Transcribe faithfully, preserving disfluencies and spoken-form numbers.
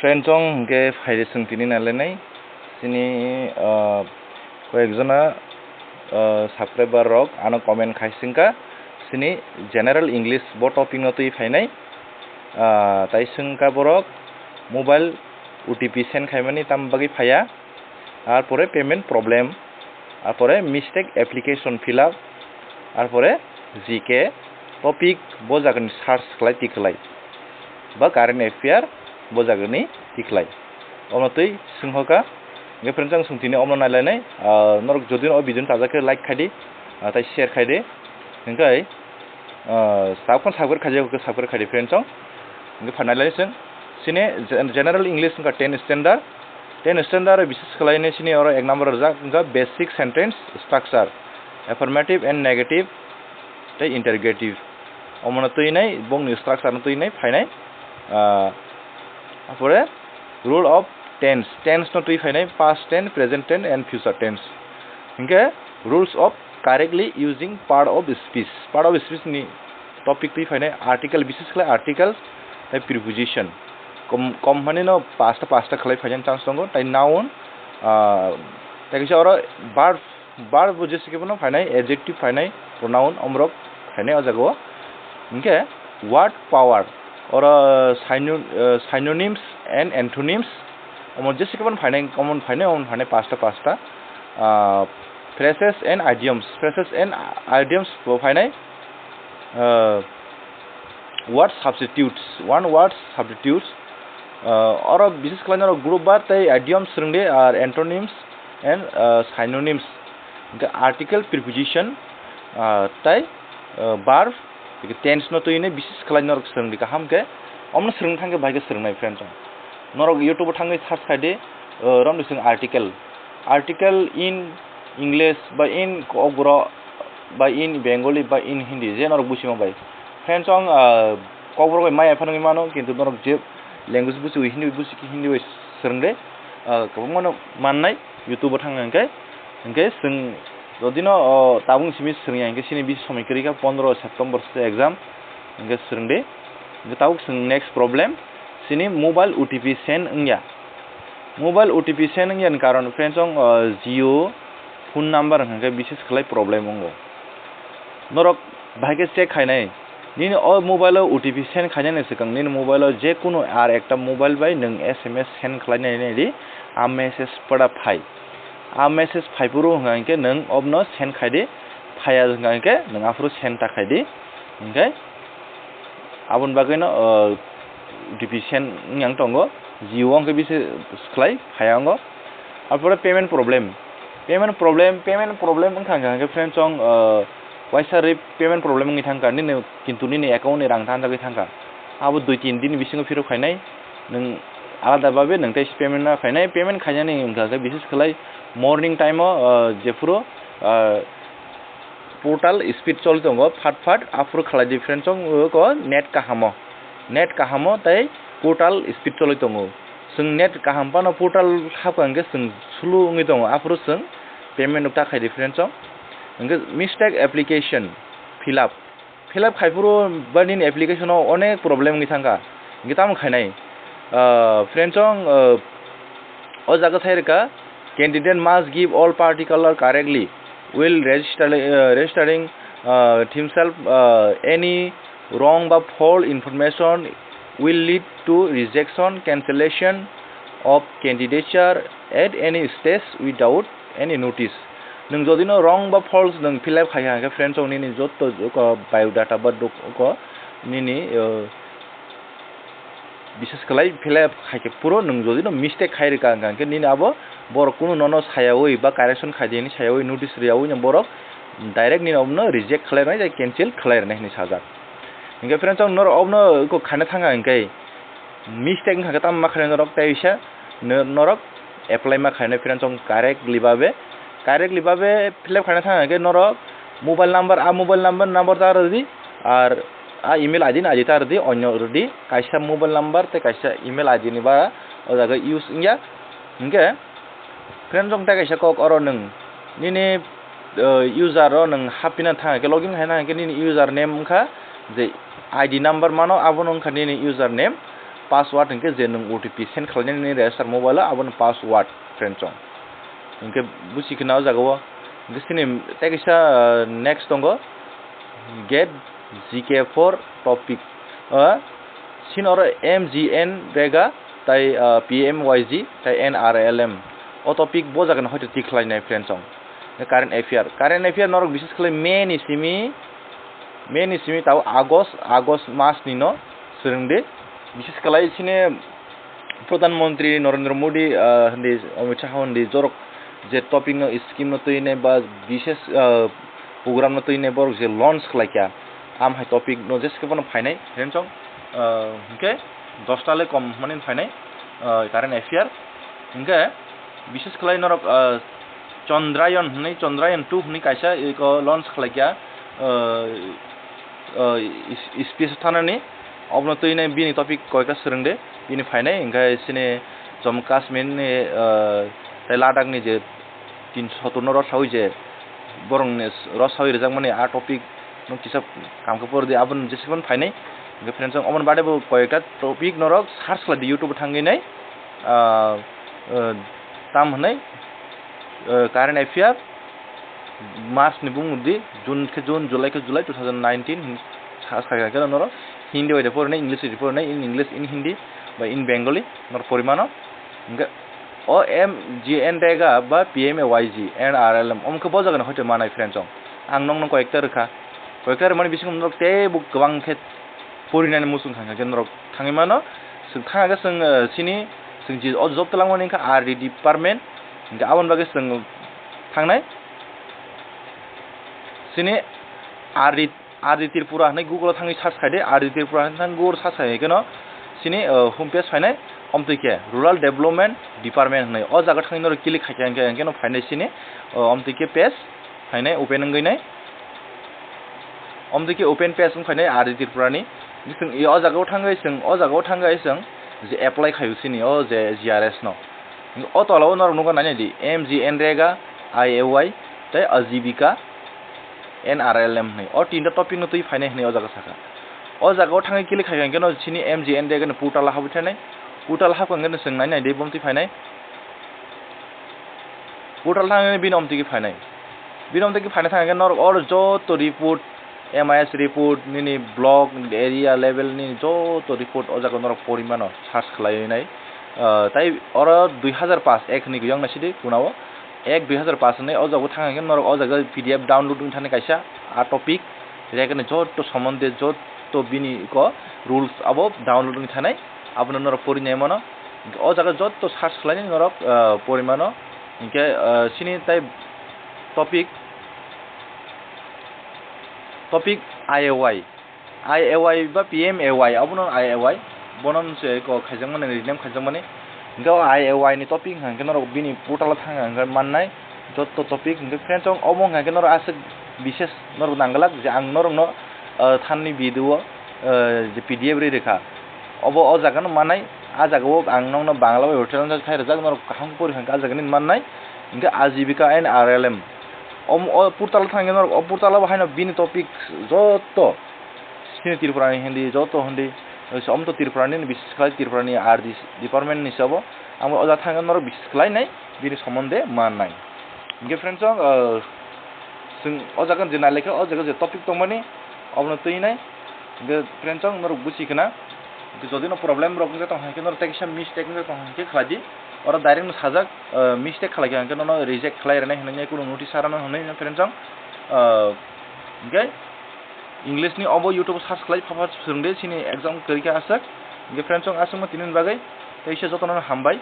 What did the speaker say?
Friend chong hwnkhe phaidi chwng tini nailainai. Chini, ah, koyekjona, ah, subscriber rok ano comment khai swngkha. Chini general English bo topic no twi phainai. Ah, tai swngkha borok mobile O T P send khaimani tam bagwi phaiya. Ar pore payment problem, ar pore mistake application fill up, ar pore G K topic bo jagani search khlai tiklai ba current affair bo jagani tiklai. Omo twi swngkha. Hwnkhe friend chong swng tini omo nailainai, ah, norok jodi no o video no chajak khe like khaidi, ah, tai share khaidi. Hwnkhe Ah, tabuk phano subscribe khaijak, subscribe khaidi friend chong. Hwnkhe phanai lai chwng. Chini gen-, general English wngkha ten standard. Ten standard bises khlainai chini oro ek number rijak wngkha basic sentence structure, affirmative and negative tei interrogative. Omono twinai bongni structure no twinai phainai. Ah, apore rule of tense, tense no twi phainai past tense, present tense and future tense. Hwnkhe rules of correctly using part of speech. Part of speech ni topic twi phainai article, bises khlai article tei preposition. Kom, kom hani no pasta pasta khlai phainani chance tongo, tei noun, ah, tei kisa oro verb, verb bo jese khe bono phainai, adjective phainai, pronoun omorok phainai o jaga o. Hwnkhe word power, oro syno-, ah, synonyms and antonyms, omo jese khe bono phainai, common phainai, omo phainai pasta pasta. Ah, phrases and idioms, phrases and idioms bo phainai, ah, word substitutes, one word substitutes, ah, oro bises khlai norok group ba tei idioms swrwngdi, ar antonyms and, ah, synonyms, hwnkhe article, preposition, ah, tei, ah, verb, tense no twi bises khlai norok swrwngdi kaham khe, omono swrwng thangkhe bahai khe swrwngnai friend chong. Norok YouTube o thangwi search khaidi, ah, romdi swng article, article in English ba in Kokborok ba in Bengali ba in Hindi, je norok buchima bai. Friend chong, ah, Kokborok bai maya phano wngwi mano, kintu norok je language buchiwi Hindi bai buchi khe Hindi bai swrwngde, ah, kwbangmano mannai YouTube o thang hwnkhe, hwnkhe chwng jodino, o, tabuk simi swrwngya hwnkhe chini bisi somoi kwrwi kha pondro September se exam, hwnkhe swrwngde. Hwnkhe tabuk chwng next problem, chini mobile O T P send wngya. Mobile O T P send wngya ni karon friend chong, o, Jio phone number hwnkhe bises khlai problem wngo. Norok bahai khe check khainai, nini o mobile o O T P send khainani swkang nini mobile o je kunu ar ekta mobile bai nwng S M S send khlainai nai di, a message pada phai. A message phai phuru hwnkha hwnkhe nwng obono send khai di, phaiya hwnkha hwnkhe nwng aphuru send ta khai di. Hwnkhe aboni bagwino, o, O T P send wng yang tongo, Jio o hwnkhe bisi khlai phaiya wngo. Arpore payment problem, payment problem, payment problem wngkha hwnkha hwnkhe friend chong, o, waisa rwi payment problem wngwi thangkha nini, kintu nini account ni rang tanjagwi thangkha, abo dui tin din bisingo phirok khainai, nwng alada babe nwng tei payment ma khainai, payment khainani wngkha hwnkhe bises khlai morning time o, o, jephuru, o, portal speed choli tongo, phat phat aphuru khlai di friend chong, o, net kahamo, net kahamo tei portal speed choli tongo. Chwng net kaham phano portal hapkha hwnkhe chwng slow wngwi tongo, aphuru chwng payment rok ta khai di friend chong. Hwnkhe mistake application fill up, fill up khai phuru ba nini application o onek problem wngwi thangkha, hwnkhe tamo khainai? Ah, friend chong, ah, o jaga sai rwkha, candidate must give all particular correctly while register-, ah, registering, ah, himself, ah, any wrong ba false information will lead to rejection, cancellation of candidature at any stage without any notice. Nwng jodi no wrong ba false nwng fill up khai kha hwnkhe friend chong nini jotto, o, biodata ba dok-, o, nini, o, bises khlai fill up khai khe phuru nwng jodi no mistake khai rwkha hwnkha hwnkhe nini abo borok kunu nono sayawi ba correction khai di hwnwi sayawi notice rwyawi no borok direct nini obono reject khlai rwnai tei cancel khlai rwnai hwnwi sajak. Hwnkhe friend chong norok obono eko khaina thangkha hwnkhe mistake wngkha khe tamo ma khainai norok tei bisa no-, norok apply ma khainai friend chong correctly babe, correctly babe fill up khaina thangkha hwnkhe norok mobile number, a mobile number, number ta rwdi ar a email I D ni I D ta rwdi, onyo rwdi, kaisa mobile number tei kaisa email I D ni ba o jaga use wngya. Hwnkhe friend chong tei kaisa kok oro nwng nini, eh, user o nwng hapina thang khe login khaina hwnkhe nini user name wngkha je I D number mano abono wngkha nini user name. password hinkhe je nwng O T P send khlainani register mobile o, abono password, friend song. Hinkhe busi khna o jaga o. Hinkhe sini tei kaisa, ah, next tongo, get G K four topic. Ah, sin oro M G N rega tai, ah, P M Y G tai N R L M. O topic bo jaga no hoito tik khlainai, friend song. Current affair. Current affair norok bises khlai May ni simi, May ni simi tao August, August mas ni no swrwng di. Bises khlai sini Pradhan Mantri Narendra Modi, ah, hindi, Amit Shah hindi jorok je topic no, scheme no twi nai ba bises, ah, program no twi nai borok je launch khlai kha. Am hai topic no jeske bono phainai, friend song, ah, hinkhe dosta le kom mani phainai, ah, current affair. Hinkhe bises khlai norok, ah, Chandrayaan hwnwi, Chandrayaan two hwnwi kaisa eko launch khlai kha, ah, ah, is-, space thanani. Obono twi nai bini topic koikta swrwng de, bini phainai, hinkhe sini Jammu Kashmir ni, ah, tei Ladakh ni je tin sotur no rw saui je borok ni rw saui rijak mani a topic no kisa kam khe por di, aboni jeske phano phainai. Hinkhe friends, omo ni bade bo koikta topic norok search khlai di YouTube o thangwi nai, ah, ah, tam hwnwi, ah, current affair, March ni bung di, June khe June, July khe July two thousand nineteen hin sa-, sa-, sa-, khe norok Hindi bai de porinai, English bai de porinai, in English, in Hindi, ba in Bengali, norok porimano. Hinkhe o M G N rega ba P M A Y G, N R L M, omo khe bo jaga ni hoite manai, friends, ang nokno koyekta rwkha. Koyekta rwmani bisingo norok teibo kwbang khe porinani muchung thangkha khe norok thangwi mano. Chwng thangkha khe chwng, eh, sini chwng je o job twlangmani wngkha R D department, hinkhe aboni bagwi chwng thangnai. Sini R D, R D Tripura hinwi Google o thangwi search khai di, R D Tripura hinwi thang Google search khai khe no sini, eh, home page phainai, omtwi khe Rural Development Department hinwi o jaga thangwi norok click khai khe hinkhe, hinkhe no phainai sini, eh, omtwi khe page phainai, open wngwi nai. Omtwi khe open page wng phainai R D Tripura ni. Chwng i o jaga o thangwi chwng, o jaga o thangwi chwng je apply khaio sini o je G R S no. O tola o norok nukha nainai di, M G N rega, I A Y, tei Ajibika, N R L M hinwi. O tinta topic no twi phainai hinwi o jaga sakha. O jaga o thangwi click khai khe no sini M G N rega ni portal o habwi thanai. Portal o habkha khe no chwng nainai di, bom twi phainai. Portal thangwi bini omtwi khe phainai. Bini omtwi khe phaina thangkhe norok oro joto report, M I S report, nini block, area level ni joto report o jaga norok pori mano, search khlaiwi nai. Ah, tai oro dui hazar paanch ek hinwi gwi wng naisidi kunao. Ek dui hazar paanch hinwi o jaga thangkhe norok o jaga P D F download wng thani kaisa, a topic, rega ni joto somonde joto bini ko rules abo download wng thanai, abono norok pori nai mano. O jaga joto search khlainai norok, ah, pori mano. Hinkhe, ah, sini tai topic, topic I A Y. I A Y ba P M A Y, abono I A Y. Bono se ko khaijakmani, rename khaijakmani. Hinkhe o I A Y ni topic hinkhe norok bini portal o thangkhe mannai. Joto topic hinkhe friends, omo hinkhe norok aswk bises norok nangglak je ang norokno, ah, thanni video, ah, je P D F ri rwkha. Obo o jaga no mannai, a jaga o ang nokno Bangla bai translate khai rwjak, norok kaham pori kha, a jaga ni mannai, hinkhe Ajibika N R L M. Om, o portal o thangkhe norok o portal o haino bini topic joto sini Tripura ni hindi, joto hindi, om to Tripura ni, bises khlai Tripura ni R D department ni sabo, amo o jaga thangkhe norok bises khlai nai bini somonde mannai. Hinkhe friends, ah, chwng o jaga je nailekha, o jaga je topic tongmani, obono twi nai. Hinkhe friends, norok busi khna. Hinkhe jodi no problem rok wngkha tong hinkhe norok tei kisa mistake wngkha tong hinkhe khlai di. Oro direct no sajak, ah, mistake khlai kha hinkhe nono reject khlai rwnai hinwi kunu notice sa rwno hinwi friends, ah, hinkhe English ni obo YouTube search khlai pha pha swrwng de, sini exam kwrwi kha aswk. Hinkhe friends, aswkma tini ni bagwi tei kisa jotono hambai.